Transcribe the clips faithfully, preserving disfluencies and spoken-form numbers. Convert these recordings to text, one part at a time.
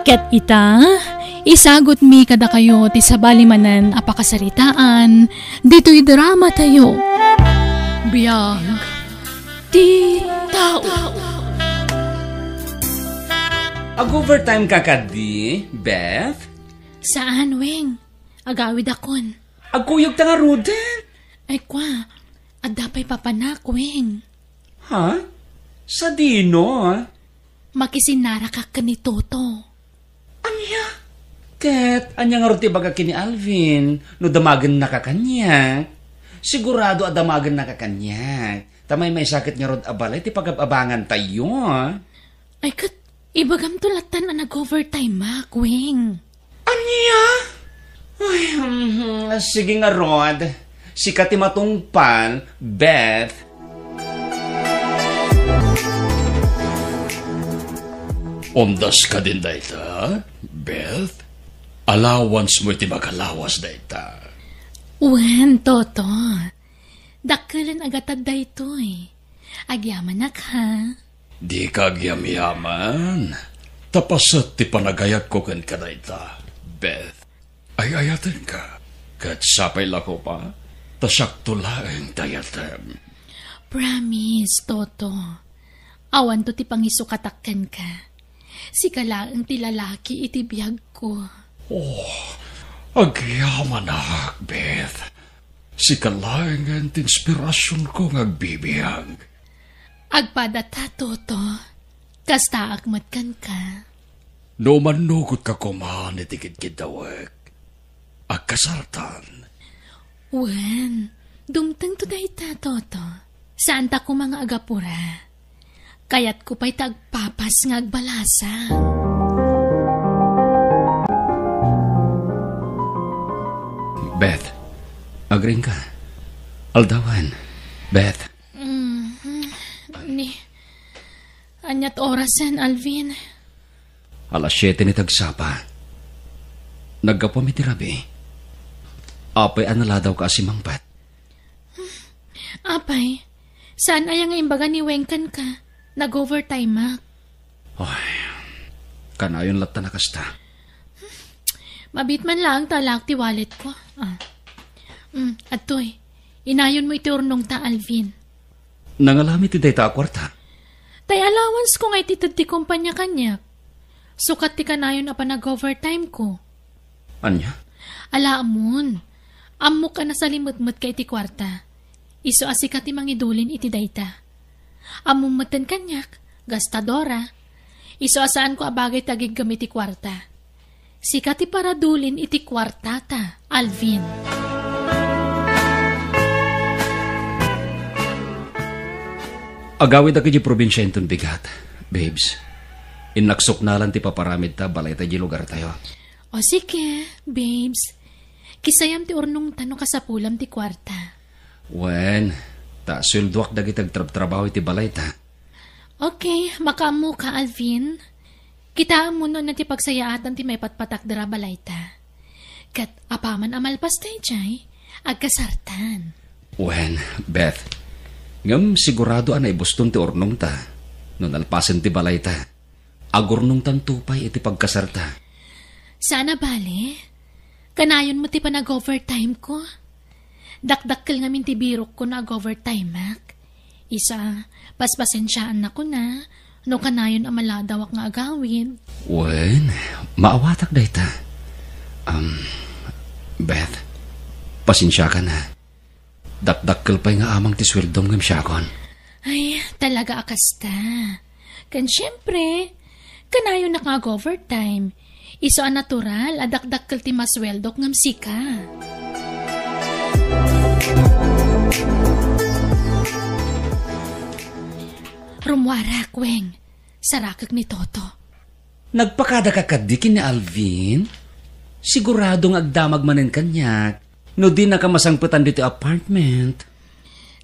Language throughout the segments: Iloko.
Ket ita, isagutmi kadakayo ti sabali manen a pakasaritaan ditoy drama tayo. Biag ti tao. Ag-overtime ka kadi, Beth? Saan, Weng. Agawidakon. Agkuyogta ngaruden. Ay, kwa, adda pay papanak, Weng. Ha? Sadino, a? Makisinnarakak ken ni Toto. Ania? Ket ania ngarud ti ibaga ken ni Alvin no damagennaka kaniak? Sigurado a damagennaka kaniak. Ta maymaysaket ngarud a balay ti pagab-abangantayo. Ay, ket ibagamto lattan a nag-overtime-ak, Weng. Ania? Ay, mhm, sige ngarud. Sika ti matungpal, Beth. Umdas kadin dayta, Beth? Allowance mo iti makalawas dayta. Wen, Toto. Dakkelen a gatad daytoy. Agyamanak, ha? Dika agyamyaman. Ta paset ti panagayatko kenka dayta, Beth. Ay-ayatenka. Ket sapay la koma, ta siakto laeng ti ayatem. Promise, Toto. Awanto ti pangisukatak kenka. Sika laeng ti lalaki iti biagko. Oh, agyamanak, Beth. Sika laengen ti inspirasionko nga agbibiag. Agpadata, Toto. Kastaak met kenka. No mannugotka koman iti kidkiddawek, agkasartan. Wen, dumtengto dayta, Toto. Saanta koma nga agapura. Kayatko pay ta agpapas nga agbalasang. Beth, agriingka. Aldawan, Beth. Mm, ni, aniat orasen, Alvin? Alas siete ni tagsapa. Naggapuam iti rabii. Apay a naladawka a simmangpet? Apay, saan aya nga imbaga ni Weng kenka? Nag-overtime-ak. Ay, kanayon latta a kasta. Mabiit man laeng ta alaak ti walletko. Ah. Mm, adtoy. Inayonmo iti urnongta, Alvin. Nangalam iti dayta a kuarta? Tay allowanceko nga iti ted ti kompania kaniak. Sukat ti kanayon a panag-overtimeko. Ania? Ala, ammom. Ammok a nasalimetmetka iti kuarta. Isu a sika ti mangidulin iti dayta. Ammom metten kaniak, gastadora. Isu a saanko a bagay ti agiggem iti kuarta. Sika ti paradulin iti kuartata, Alvin. Agawidak idiay probinsia inton bigat, babes. Innak suknalan ti paparamidta, balayta idiay lugartayo. O sige, babes. Kisayam ti urnongta no kasapulam ti kuarta. Wen, ta sueldoak dagiti agtrabtrabaho iti balayta. Okay, makaammoka, Alvin. Kitaem no ania ti pagsayaatan ti maipatpatakder a balayta. Ket apaman a malpas daydiay, agkasartan. Wen, Beth, ngem sigurado a naibuston ti urnongta no nalpasen ti balayta. Agurnongtanto pay iti pagkasarta. Saan a bale. Kanayon met ti panag-overtimeko. Dakdakkel ngamin ti birokko no ag-overtimeak. Isu a, paspasensiaannakon a, no kanayon a maladawak nga agawid. Wen, maawatak dayta. Um, Beth, pasensiakan a. Dakdakkel pay nga amang ti sueldom ngem siakon. Ay, talaga a kasta. Ken siempre, kanayonak nga ag-overtime. Isu a natural a dakdakkel ti masueldok ngem sika. Rummuarak, Weng. Sarakek ni Toto. Nagpakadaka kadi ken ni Alvin? Sigurado nga agdamag manen kaniak no dinaka masangpetan ditoy apartment.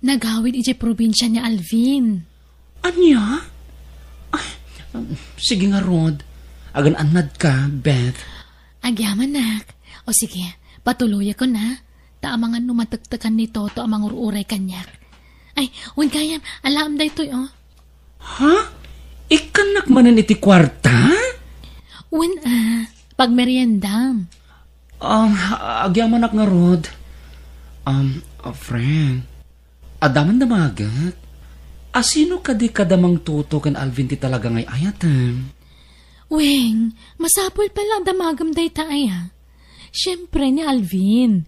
Nagawid idiay probinsia ni Alvin. Ania? Ay, um, sige ngarud. Agan-annadka, Beth. Agyamanak. O sige, patuloyakon a. Ta amangan no matektekan ni Toto a mangur-uray kaniak. Ay, wen gayam, alaem daytoy, o. Ha? Ikkannak manen iti kuarta? Wen a, pagmeriendam. Um, agyamanak ngarud. Um, a friend, adda man damaget? A sino kadi kada Mang Toto ken Alvin ti talaga nga ay-ayatem? Weng, masapul pay la a damagem dayta aya. Siempre ni Alvin.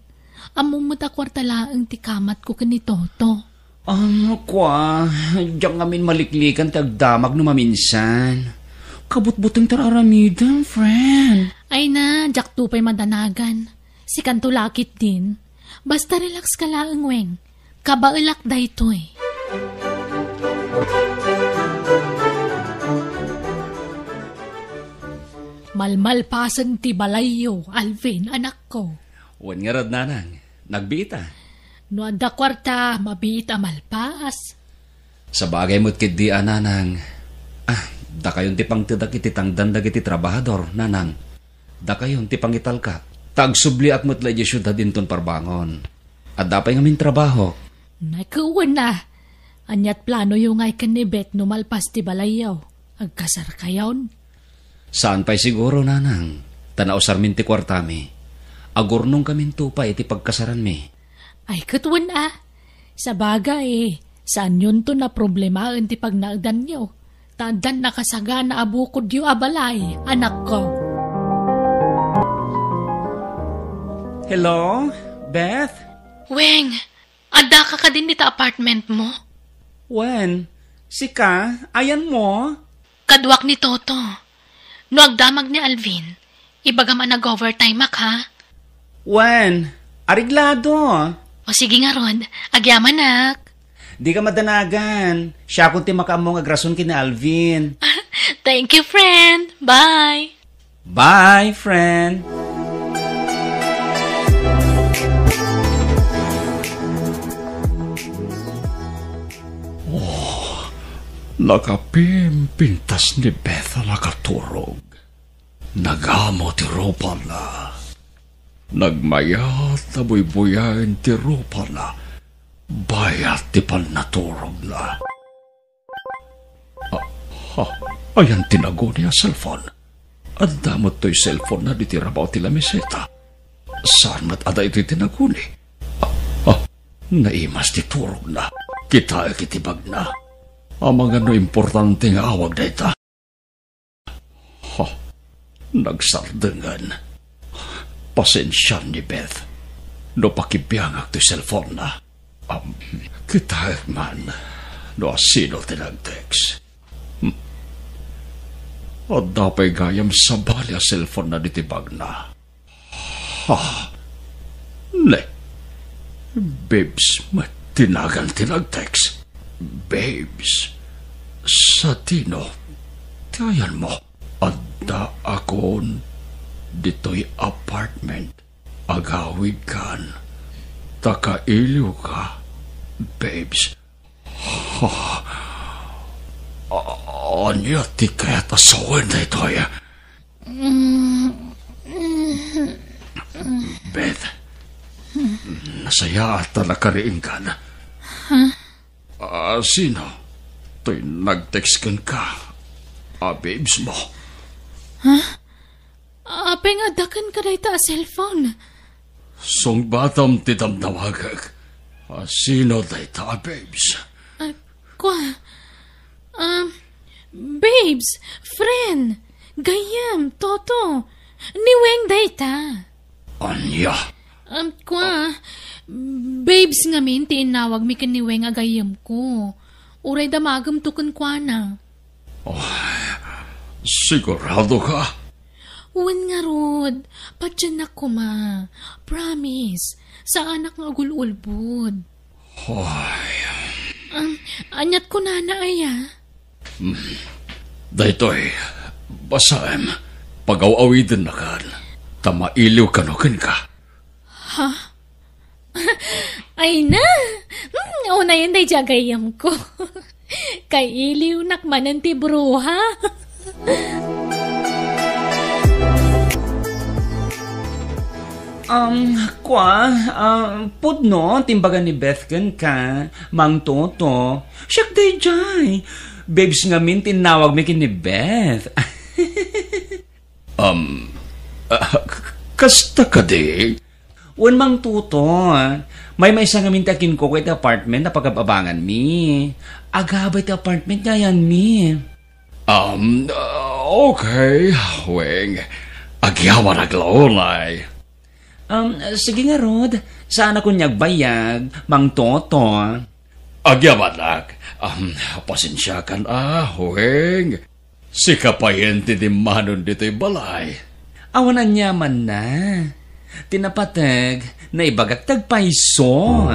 Ammom met a kuarta laeng ti kamatko ken ni Toto. Um, kua, diak ngamin maliklikan ti agdamag no maminsan. Kabutbuteng ti aramidem, friend. Ay na, diakto pay madanagan. Sikanto la ketdin. Basta relax ka laeng, Weng. Kabaelak daytoy. Malmalpasen ti balayyo, Alvin, anakko. Wen ngarud, nanang, nagbiita. No adda kuarta, mabiit a malpas. Sabagay met ketdi a, nanang. Ah, dakayon ti pangtedak iti tangdan dagiti trabahador, nanang. Dakayon ti pangitalka. Ta agsubliak met la idiay siudad inton parbangon. Adda pay ngamin trabaho. Nagkuwen a. Aniat planoyo ngay ken ni Beth no malpas ti balayyo? Agkasarkayon? Saan pay siguro, nanang. Ta nausarmin ti kuartami. Agurnongkaminto pay iti pagkasaranmi. Ay, ket wen a. Sabagay, saanyonto naproblemaen ti pagnaedanyo. Ta addan nakasagana a bukodyo a balay, anakko. Hello, Beth? Weng, addaka kadin dita apartment mo? Wen, sika, ayanmo? Kaduak ni Toto. No agdamag ni Alvin, ibagam a nag-overtime-ak, ha? Wen, areglado. O sige ngarud, agyamanak. Dika madanagan. Siakon ti makaammo nga agrason ken ni Alvin. Thank you, friend. Bye. Bye, friend. Oh, nakapimpintas ni Beth a nakaturog. Nagamo ti rupana. Nagmayat a buybuyaen ti rupana. Bayat ti pannaturogna. Ah, ha, ayan ti naguni a cellphone. Adda met toy cellphone na ditoy rabaw ti lameseta. Saan met a daytoy ti naguni? Ah, ah, naimas ti turogna. Kitaek iti bagna. Amangan no importante nga awag dayta. Ha, nagsardengen. Pasensian ni Beth no pakibiangak ti cellphone na. Am, kitaek man no asino ti nag-text. Hmm. Adda pay gayam sabali a cellphone na ditoy bagna. Ha? Ne? Babes met ti nagan ti nag-text. Babes, sadino ti ayanmo? Addaakon ditoy apartment. Agawidkan ta kailiwka, babes. Ha? A-, ania ti kayat a sawen daytoy? Beth, nasayaat ta nakariingkan. Huh? Ah, sino? Toy nag-text kenka a babes mo? Huh? Apay nga adda kenka dayta a cellphone? Sungbatam ti damdamagek. Ah, sino dayta a babes? Ah, kua, um, babes, friend, gayyem, Toto, ni Weng dayta. Ania? Um, kua, babes ngamin ti innawagmi ken ni Weng a gayyemko. Uray damagemto kenkuana. Oh, sigurado ka? Wen ngarud, patiennak koma. Promise, saanak nga agul-ulbod. Hoy. Um, aniat kunana aya? Hmm. Daytoy, basaem. Pagaw-awidennakan. Ta mailiw kano kenka. Ha? Ay na! Hmm, unayen daydiay a gayyemko. Kailiwnak manen ti bruha. Um, kua, ah, pudno ti imbaga ni Beth kenka, Mang Toto. Siak daydiay. Babes ngamin ti innawagmi ken ni Beth. Um, ah, k-, kasta kadi? Wen, Mang Toto, maymaysa ngamin ti akinkuko iti apartment a pagab-abanganmi. Agaba iti apartment nga ayanmi. Um, ah, okay, Weng. Agyaman aglaunay. Um, sige ngarud, saan a kuniak agbayag, Mang Toto. Agyamanak, um, pasensiakan a, Weng. Sika payen ti dimmanon ditoy balay. Awan aniamanna. Ti napateg, naibagak ti agpayso.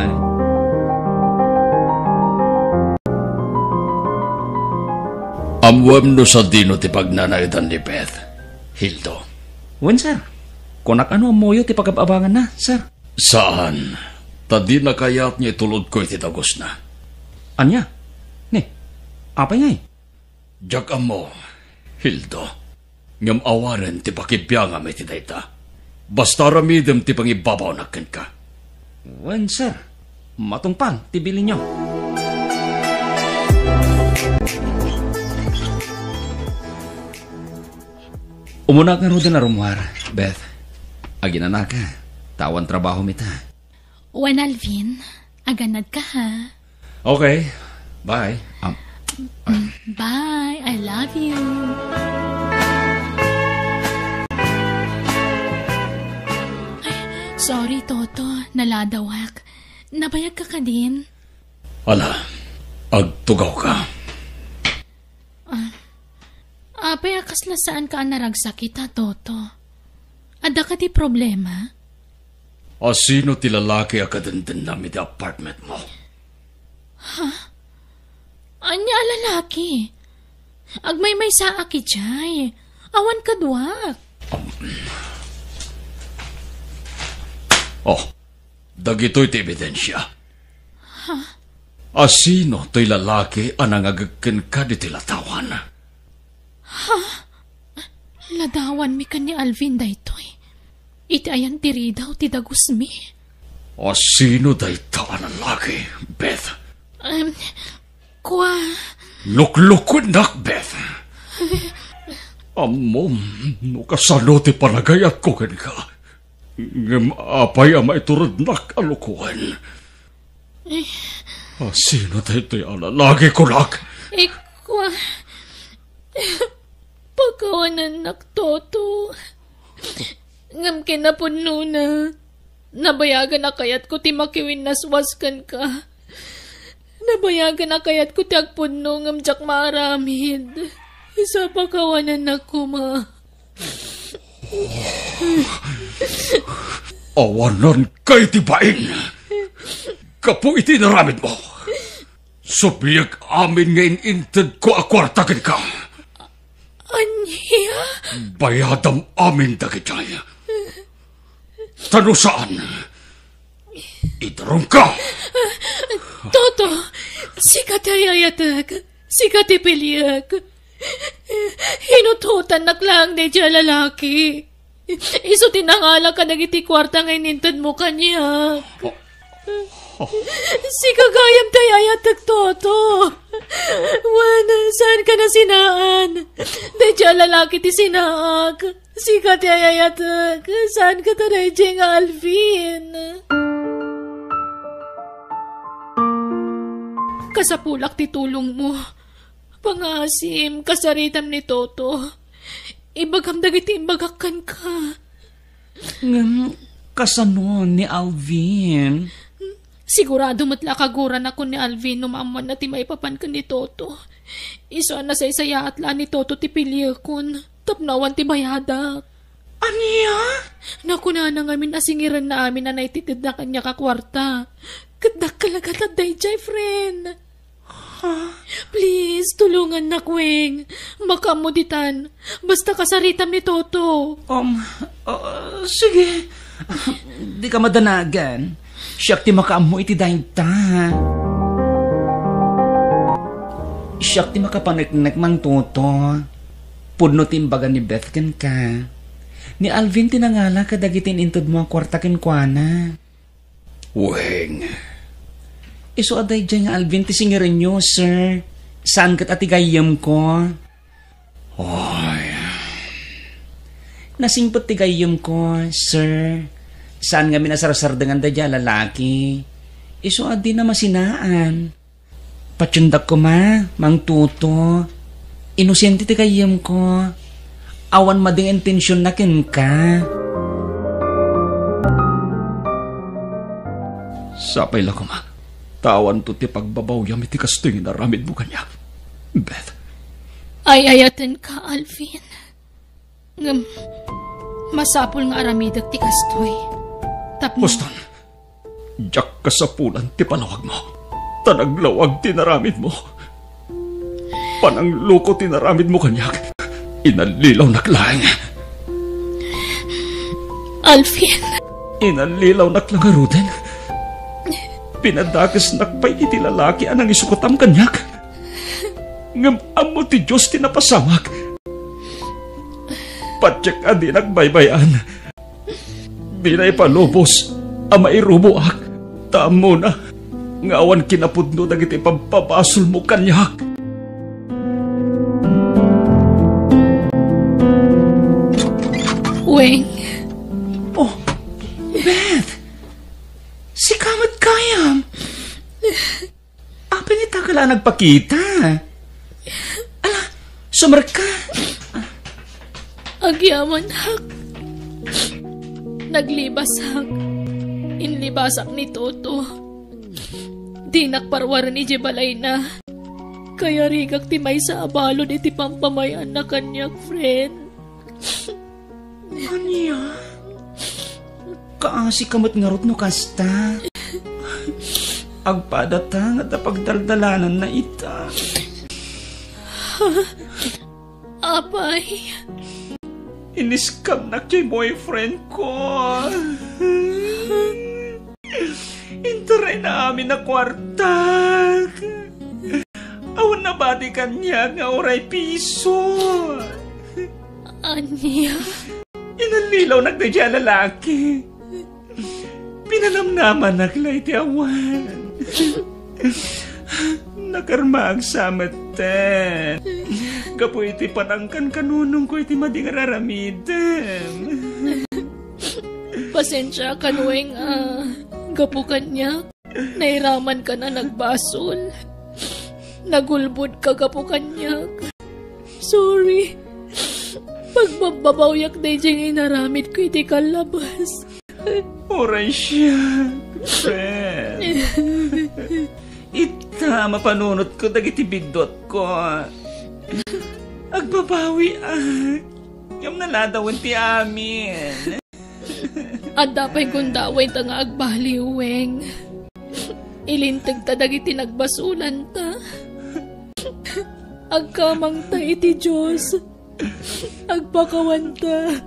Ammoem no sadino ti pagnanaedan ni Beth, Hildo? Wen, sir. Kunak a no ammoyo ti pagab-abanganna, sir. Saan, ta dina kayat nga itulodko iti dagusna. Ania? Ni, apay ngay? Diak ammo, Hildo. Ngem awanen ti pakibiangam iti dayta. Basta aramidem ti pangibabawnak kenka. Wen, sir. Matungpal ti bilinyo. Umunak ngaruden a rummuar, Beth. Aginanaka, ta awan trabahom ita. Wen, Alvin, agannadka, ha? Okay. Bye. Um, ah. Bye. I love you. Ay, sorry, Toto. Naladawak. Nabayagka kadin? Ala, agtugawka. Ah, apay a kasla saanka a naragsakit, ha, Toto? Adda kadi problema? A sino ti lalaki a kadendennam iti apartment mo? Ha? Ania a lalaki? Agmaymaysaak idiay. Awan kaduak. Um. Oh, dagitoy ti ebidensia. Ha? A sino toy lalaki a nangagek kenka ditoy latawan? Ha? Ladawanmi ken ni Alvin daytoy. Iti ayan ti ridaw ti dagusmi. A sino dayta a lalaki, Beth? Em, kua. Luklukuennak, Beth. Ammom no kasano ti panagayatko kenka. Ngem apay a maiturednak a lukuen? Eh. A sino daytoy a lalaki, kunak? Ikua, pakawanennak, Toto. Ngem kinapudnona, nabayagen a kayatko ti makiwinnaswas kenka. Nabayagen a kayatko ti agpudno ngem diak maaramid. Isu a pakawanennak koma. Awanan kay ti bain. Gapu iti inaramidmo, subliek amin nga in-intedko a kuarta kenka. Ania? Bayadam amin dagitoy. Ta no saan, idarumka. Toto, sika ti ayatek, sika ti piliek. Inutotannak laeng daydiay a lalaki. Isu ti nangala kadagiti kuarta nga inintedmo kaniak. Sika gayam ti ayatek, Toto. Wen, saanka nasinaan. Daydiay a lalaki ti sinaak. Sika ti ayatek. Saanka ta daydiay nga Alvin. Kasapulak ti tulongmo. Pangaasim, kasaritam ni Toto. Ibagam dagiti imbagak kenka. Ngem, kasano ni Alvin? Sigurado met la a kaguranakon ni Alvin no maammoanna ti maipapan ken ni Toto. Isu a nasaysayaat la ni Toto ti piliekon tapno awan ti bayadak. Ania? Nakunana ngamin a singirenna amin a naititedna kaniak a kuarta. Ket dakkel a gatad daydiay, friend. Ha? Please, tulongannak, Weng. Makaammo ditan. Basta kasaritam ni Toto. Um, ah, sige. Dika madanagan. Siak ti makaammo iti dayta. Siak ti makapaneknek, Mang Toto. Pudno ti imbaga ni Beth kenka. Ni Alvin ti nangala kadagiti in-intedmo a kuarta kenkuana. Weng. Isu a daydiay nga Alvin ti singirenyo, sir. Saan ket a ti gayyemko? Ay. Nasingpet ti gayyemko, sir. Saan ngamin a sarsardengan daydiay a lalaki. Isu a dina masinaan. Patiendak koma, Mang Toto. Inosente ti gayyemko. Awan madi nga intensionna kenka. Sapay la koma, ta awanto ti pagbabawyam iti kastoy nga inaramidmo kaniak, Beth. Ay-ayatenka, Alvin. Ngem, masapul nga aramidek ti kastoy. Tapno Boston, diak kasapulan ti palawagmo, ta naglawag ti inaramidmo. Panangloko ti inaramidmo kaniak. Inallilawnak laeng. Alvin. Inallilawnak la ngaruden. Pinadakesnak pay iti lalaki a nangisukatam kaniak. Ngem ammo ti Dios ti napasamak. Patiek a dinak baybay-an. Dina ipalubos a mairuboak, ta ammona nga awan kinapudno dagiti pagpabasolmo kaniak. Weng. Oh, Beth! Sika met gayam! Apay nga ita ka la nagpakita? Ala, sumerka. Agyamanak. Naglibasak. Inlibasak ni Toto. Dinak parwaren idiay balayna. Kayarigak ti maysa a balud iti pampamay-anna kaniak, friend. Ania? Kaasika met ngarud no kasta? Agpadata nga ta pagdaldalananna ita. Apay? Iniskamnak ti boyfriend ko. Intarayna amin a kuartak. Awan nabati kaniak nga uray piso. Ania? Inallilawnak daydiay a lalaki. Pinanamnamanak la iti awan. Nakarmaag sa metten. Gapu iti panangkankanunongko iti madi nga raramidem. Pasensiakan, Weng, a gapu kaniak, nairamankan a nagbasol. Nagulbodka gapu kaniak. Sorry. Pagbababawyak daydiay nga inaramidko iti kallabas. Uray siak, friend. Ita mapanunotko dagiti biddutko. Agbabawiak. Ngem naladawen ti amin. Adda pay gundawayta nga agbaliw, Weng. Ilintegta dagiti nagbasolanta. Agkamangta iti Dios. Agpakawanta.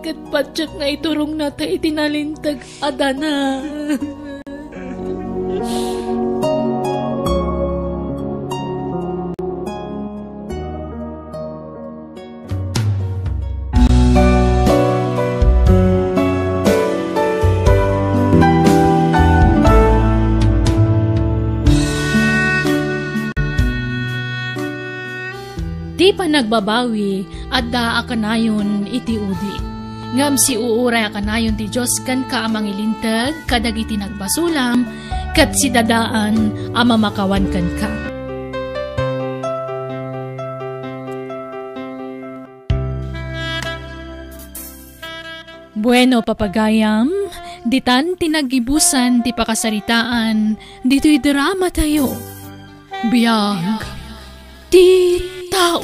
Ket patiek nga iturongnata iti nalinteg a dana. Ti panagbabawi, adda a kanayon iti udi. Ngem siuuray a kanayon ti Dios kenka a mangilinteg kadagiti nagbasolam, ket sidadaan a mamakawan kenka. Bueno, papagayam, ditan ti naggibusan ti pakasaritaan ditoy dramatayo. Biag ti tao.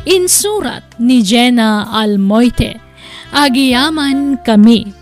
Insurat ni Jenna Almoite. Agyamankami.